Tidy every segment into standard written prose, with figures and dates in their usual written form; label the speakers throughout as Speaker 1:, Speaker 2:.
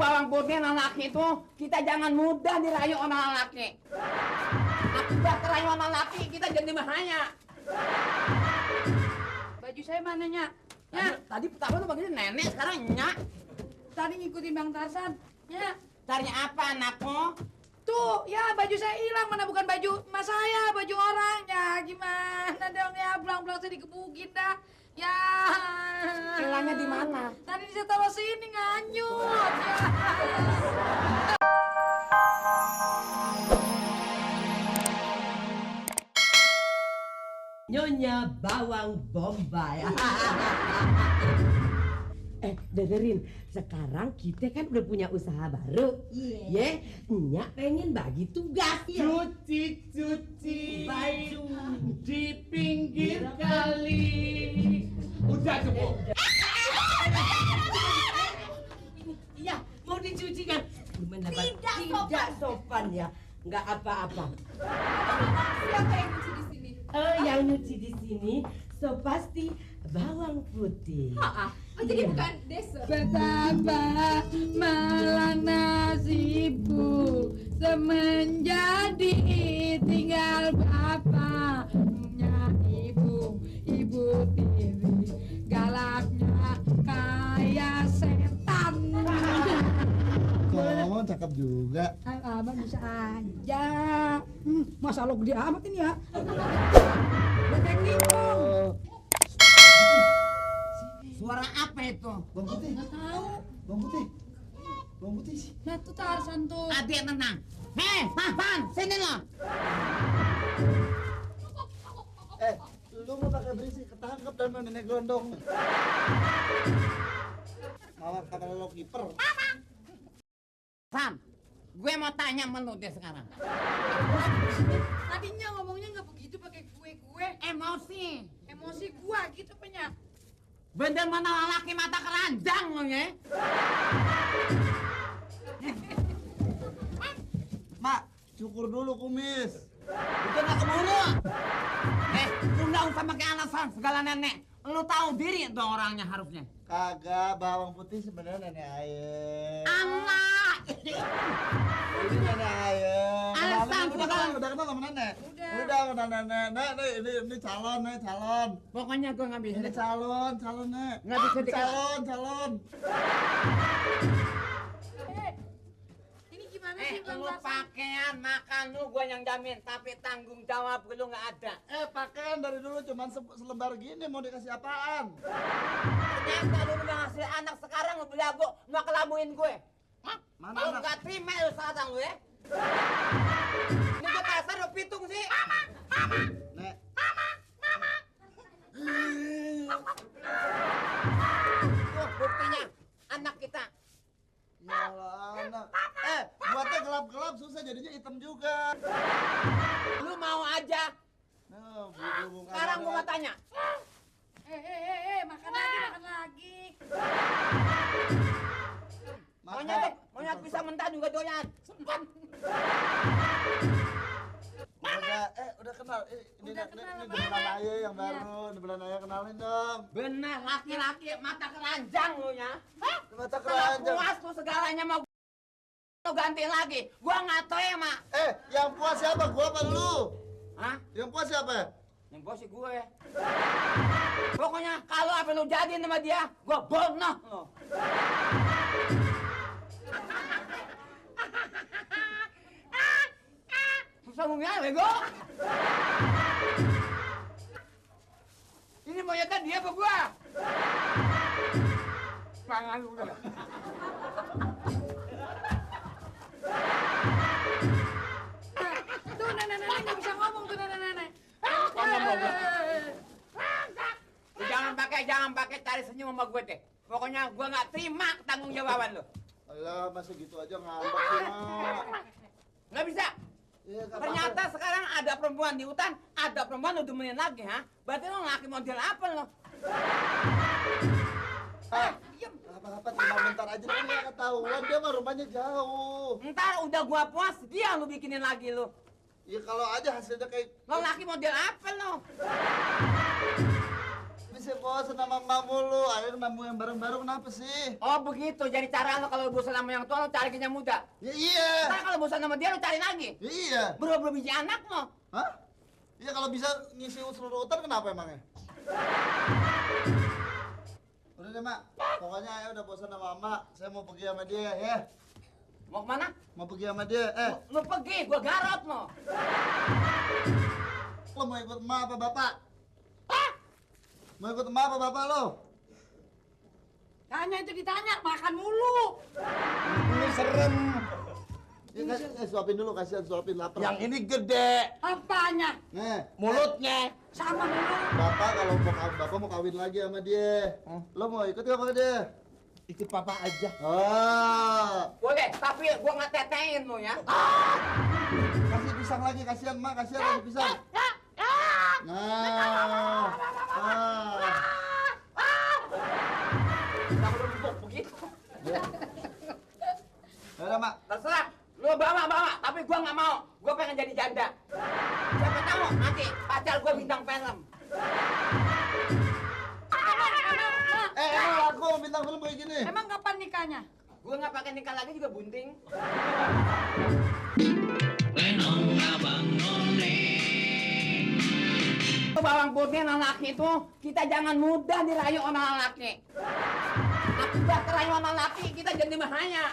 Speaker 1: bawang putih anak laki itu, kita jangan mudah dirayu anak laki. Akibat kerayu anak laki, kita jadi bahaya.
Speaker 2: Baju saya mana, Nyak? Nyak,
Speaker 1: Tadi pertama lu panggilnya nenek, sekarang nyak.
Speaker 2: tadi ngikutin Bang Tarsan. Nyak,
Speaker 1: Cari apa anakmu?
Speaker 2: tuh, ya baju saya hilang, mana bukan baju mas saya, baju orang. Ya gimana dong ya, belang-belang saya dikebukin dah. Ya.
Speaker 1: Hilangnya di mana?
Speaker 2: Tadi saya taruh sini nganyut. Ya.
Speaker 3: Nyonya bawang bombay. Dengerin, sekarang kita kan udah punya usaha baru. Iya. Nyak pengen bagi tugas.
Speaker 4: Cuci
Speaker 3: Baju
Speaker 4: di pinggir kali. Udah cukup.
Speaker 3: Iya, mau dicuci kan? Gimana, Bang? Tidak sopan ya. Nggak apa-apa.
Speaker 2: Siapa yang cuci di sini?
Speaker 3: Yang nyuci di sini so pasti bawang putih.
Speaker 2: Oh, jadi bukan desa. Betapa malang nasibku semenjak tinggal bapaknya ibu tiri galaknya kayak setan.
Speaker 5: Ngomong cakep juga.
Speaker 2: Abang bisa aja. Masa lo gede amat ini ya? Kayak kingkong.
Speaker 1: Suara apa itu?
Speaker 5: Bang Putih.
Speaker 2: Nggak tahu.
Speaker 5: Bang Putih. Bang Putih sih.
Speaker 2: Nah tuh Tarsan tuh.
Speaker 1: Adik tenang. Hei, Pan, sini lo.
Speaker 5: Lu mau pakai berisik ketangkep dan nenek gondong. Mawar kata lo kiper.
Speaker 1: Sam, gue mau tanya sama lu deh sekarang.
Speaker 2: Tadinya ngomongnya nggak begitu pakai gue.
Speaker 1: Emosi.
Speaker 2: Emosi gua gitu penyak.
Speaker 1: Bener mana laki mata keranjang lo ya?
Speaker 5: Mak, cukur dulu kumis.
Speaker 1: Udah gak keburu. Lu gak usah pakai alasan segala nenek. Lu tahu diri dong orangnya harusnya.
Speaker 5: Kagak, bawang putih sebenarnya nenek ayam.
Speaker 1: Anak.
Speaker 5: Ini nenek ayam.
Speaker 1: Alasan
Speaker 5: Udah kenal sama nenek?
Speaker 2: Udah.
Speaker 5: Udah nenek. Nek, ini calon.
Speaker 1: Pokoknya gue gak bisa.
Speaker 5: Ini calon nek.
Speaker 1: Nggak bisa dikasih.
Speaker 5: Calon.
Speaker 2: Ini gimana sih Bang
Speaker 1: Lu
Speaker 2: Tarsan?
Speaker 1: pakaian makan lu gue yang jamin, tapi tanggung jawab lu nggak ada.
Speaker 5: Pakaian dari dulu cuman selembar gini, mau dikasih apaan?
Speaker 1: Ternyata lu udah ngasih anak sekarang lu belagu nggak kelabuin gue.
Speaker 5: Mana
Speaker 1: Lu
Speaker 5: anak?
Speaker 1: nggak terima lu sekarang lu ya. Ini gue kasar lu pitung sih.
Speaker 5: Nek.
Speaker 1: Tuh buktinya anak kita.
Speaker 5: Ya Allah, anak. Buatnya gelap-gelap susah jadinya hitam juga.
Speaker 1: Lu mau aja.
Speaker 5: Nah, bubung
Speaker 1: Sekarang gue mau tanya.
Speaker 2: Makan lagi.
Speaker 1: Monyet bisa mentah juga doyan. Sempat.
Speaker 5: Udah kenal. Ini
Speaker 2: Udah kenal
Speaker 5: ini
Speaker 2: sama
Speaker 5: bulan
Speaker 2: anak.
Speaker 5: Ayah yang baru. Ini bulan Ayah kenalin dong.
Speaker 1: Bener laki-laki mata keranjang lu ya.
Speaker 5: Mata
Speaker 1: Kalau
Speaker 5: keranjang.
Speaker 1: puas tuh segalanya mau lu ganti lagi. Gua nggak tahu ya mak.
Speaker 5: Yang puas siapa? Gua apa lu?
Speaker 1: Hah?
Speaker 5: Yang puas siapa?
Speaker 1: Yang bos sih gue. Pokoknya kalau apa lu jadiin sama dia, gua bonoh lo. Susah ngomongnya bego. Ini monyetnya dia apa gua? Mangan lu udah.
Speaker 2: Tuh nenek-nenek nggak bisa ngomong tuh nenek-nenek.
Speaker 1: Jangan pakai cari senyum sama gue deh. Pokoknya gue nggak terima tanggung jawaban lo.
Speaker 5: Alah, masa gitu aja ngambek sih, Mak.
Speaker 1: Nggak bisa.
Speaker 5: Iya, nggak
Speaker 1: Ternyata
Speaker 5: apa-apa.
Speaker 1: sekarang ada perempuan di hutan, ada perempuan lu demenin lagi, ha? Berarti lo laki model apa lo?
Speaker 2: Diem.
Speaker 5: Apa-apa, cuma bentar aja kan nggak ketahuan. Dia mah rumahnya jauh.
Speaker 1: Ntar udah gua puas, dia lu bikinin lagi lo.
Speaker 5: Ya kalau aja hasilnya kayak
Speaker 1: Lo laki model apa lo?
Speaker 5: bisa saya bosan sama emak mulu. Ayo nemu yang baru-baru kenapa sih?
Speaker 1: Oh begitu, jadi cara lo kalau bosan sama yang tua lo cari yang muda.
Speaker 5: Ya iya.
Speaker 1: Ntar kalau bosan sama dia lo cari lagi.
Speaker 5: Ya iya.
Speaker 1: Berapa biji anak lo?
Speaker 5: Hah? Iya kalau bisa ngisi seluruh hutan kenapa emangnya? Udah deh mak, pokoknya Ayah udah bosan sama emak. Saya mau pergi sama dia ya.
Speaker 1: Mau kemana?
Speaker 5: Mau pergi sama dia.
Speaker 1: Lo pergi, gua garot lo.
Speaker 5: Lo mau ikut emak apa bapak?
Speaker 1: Ah!
Speaker 5: Mau ikut emak apa bapak lo?
Speaker 2: Tanya itu ditanya, makan mulu.
Speaker 5: Ini serem. Ya, suapin dulu, kasihan suapin lapar.
Speaker 4: Yang ini gede,
Speaker 2: Apanya?
Speaker 5: Nih,
Speaker 4: mulutnya.
Speaker 2: Sama mulu.
Speaker 5: bapak kalau bapak mau kawin lagi sama dia. Lo mau ikut gak sama dia?
Speaker 4: Ikut papa aja.
Speaker 5: Oh,
Speaker 1: Boleh, tapi gua nggak tetein lo ya.
Speaker 5: kasih pisang lagi, kasihan mak, kasihan kasih pisang. Nah,
Speaker 1: Kita udah empuk begitu.
Speaker 5: udah mak.
Speaker 1: Terserah, lo bawa, tapi gua nggak mau. Gua pengen jadi janda. Siapa tahu nanti pacar gua bintang film.
Speaker 5: Emang aku bintang film kayak gini.
Speaker 2: Emang kapan nikahnya?
Speaker 1: Gua nggak pakai nikah lagi juga bunting. Bawang putih anak laki itu kita jangan mudah dirayu sama laki. Akibat kerayu sama laki kita jadi bahaya.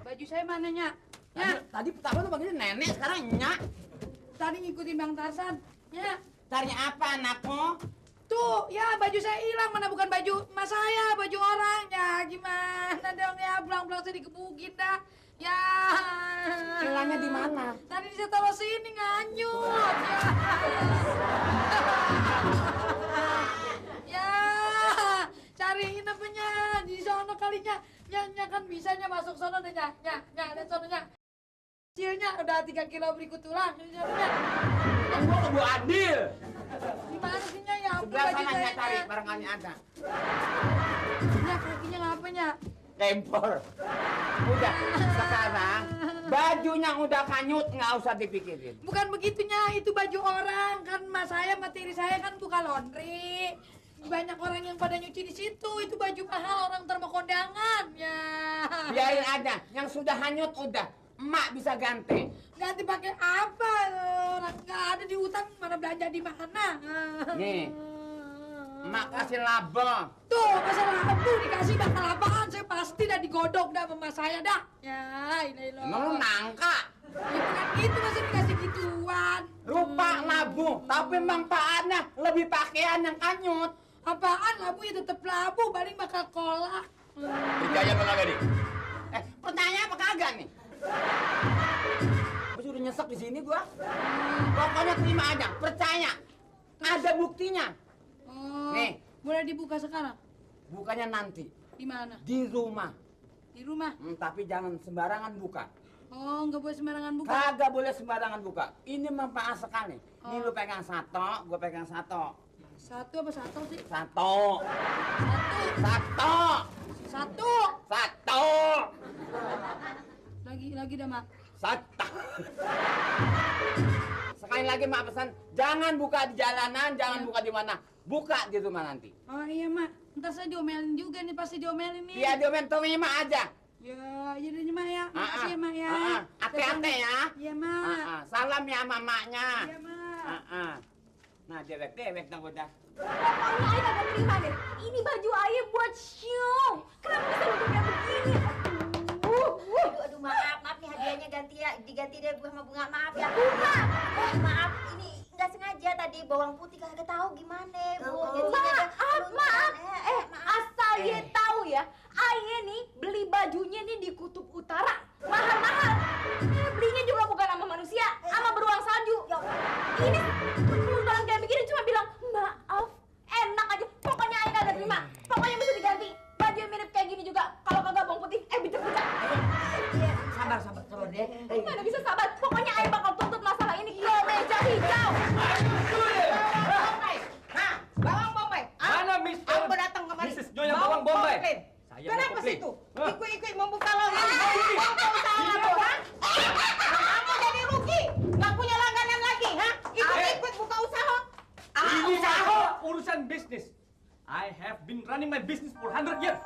Speaker 2: Baju saya mananya? Ya,
Speaker 1: Tadi pertama tuh panggilnya nenek, sekarang nyak.
Speaker 2: tadi ngikutin Bang Tarsan. Ya,
Speaker 1: Cari apa anakmu?
Speaker 2: tuh, ya baju saya hilang, mana bukan baju emas saya, baju orang. Ya, gimana dong ya, belang-belang saya dikebukin dah. Ya.
Speaker 1: Hilangnya di mana?
Speaker 2: Tadi saya taruh sini nganyut. Ya. Ya. Cariin apanya di sono kalinya. Nya kan bisanya masuk sono deh, nya, lihat sononya. Kecilnya udah 3 kilo berikut tulang.
Speaker 1: Gua ke Bu Adil.
Speaker 2: Gimana sih nya ya? Ampun,
Speaker 1: Sebelah
Speaker 2: baju
Speaker 1: sana
Speaker 2: saya,
Speaker 1: nyak cari,
Speaker 2: Nya.
Speaker 1: barangkali ada.
Speaker 2: Nya, kakinya ngapanya?
Speaker 1: Tempor. Udah, sekarang bajunya udah kanyut, nggak usah dipikirin.
Speaker 2: Bukan begitunya, itu baju orang. Kan mas saya, materi saya kan buka laundry. Banyak orang yang pada nyuci di situ. Itu baju mahal, orang ntar mau kondangan. Ya.
Speaker 1: Biarin aja, yang sudah hanyut udah. Emak bisa ganti.
Speaker 2: Ganti pakai apa? Orang nggak ada di hutan, mana belanja di mana?
Speaker 1: Nih, emak kasih laba.
Speaker 2: Tuh, masalah abu dikasih bakal apaan? Saya pasti dah digodok dah sama mas saya dah. Ya, ini loh.
Speaker 1: Emang lu nangka?
Speaker 2: Ya bukan gitu, masa dikasih gituan.
Speaker 1: Rupa labu, tapi manfaatnya lebih pakaian yang kanyut.
Speaker 2: Apaan labu ya tetep labu, paling bakal kolak.
Speaker 4: Percaya apa kagak nih?
Speaker 1: Pertanyaan apa kagak nih? Gua sudah nyesek di sini gua. Pokoknya terima aja, percaya. Ada buktinya.
Speaker 2: Oh,
Speaker 1: Nih.
Speaker 2: boleh dibuka sekarang?
Speaker 1: Bukannya nanti,
Speaker 2: Di mana?
Speaker 1: di rumah.
Speaker 2: Di rumah?
Speaker 1: Tapi jangan sembarangan buka.
Speaker 2: Oh, nggak boleh sembarangan buka.
Speaker 1: Kagak boleh sembarangan buka. Ini manfaat sekali. Ini
Speaker 2: Oh.
Speaker 1: lu pegang satu, gua pegang satu.
Speaker 2: Satu apa satu sih?
Speaker 1: Satu.
Speaker 2: Satu.
Speaker 1: Satu.
Speaker 2: Satu.
Speaker 1: Satu.
Speaker 2: Lagi dah, Mak.
Speaker 1: Satu. Sekali lagi mak pesan, jangan buka di jalanan, jangan buka di mana. Buka di rumah nanti.
Speaker 2: Oh iya, Mak. Ntar saya diomelin juga nih, pasti diomelin nih.
Speaker 1: Biar diomelin terima aja.
Speaker 2: Ya, jadi nih, Mak ya. Makasih ya, Mak ya.
Speaker 1: Hati-hati ya.
Speaker 2: Iya, Mak.
Speaker 1: Salam ya sama maknya.
Speaker 2: Iya, Mak.
Speaker 1: Nah, dewek-dewek dong udah.
Speaker 6: Pokoknya Ayah kagak terima deh. Ini baju Ayah buat show. Kenapa bisa bentuk kayak begini?
Speaker 7: Aduh, maaf nih hadiahnya diganti deh sama bunga, maaf ya. Maaf, ini nggak sengaja tadi bawang putih kagak tahu gimana, Bu.
Speaker 6: Maaf. Asal ye tahu ya, Ayah nih beli bajunya nih di Kutub Utara. Mahal-mahal. Belinya juga bukan sama manusia, sama beruang salju. Ini penumpang kayak begini cuma bilang, maaf, enak aja. Pokoknya Ayah kagak terima. Pokoknya bisa diganti. Baju yang mirip kayak gini juga. Kalau kagak bawang putih, bicak-bicak.
Speaker 3: Sabar deh.
Speaker 6: Gimana bisa sabar? Pokoknya Ayah bakal tuntut masalah ini ke meja hijau.
Speaker 8: urusan bisnis. I have been running my business for 100 years.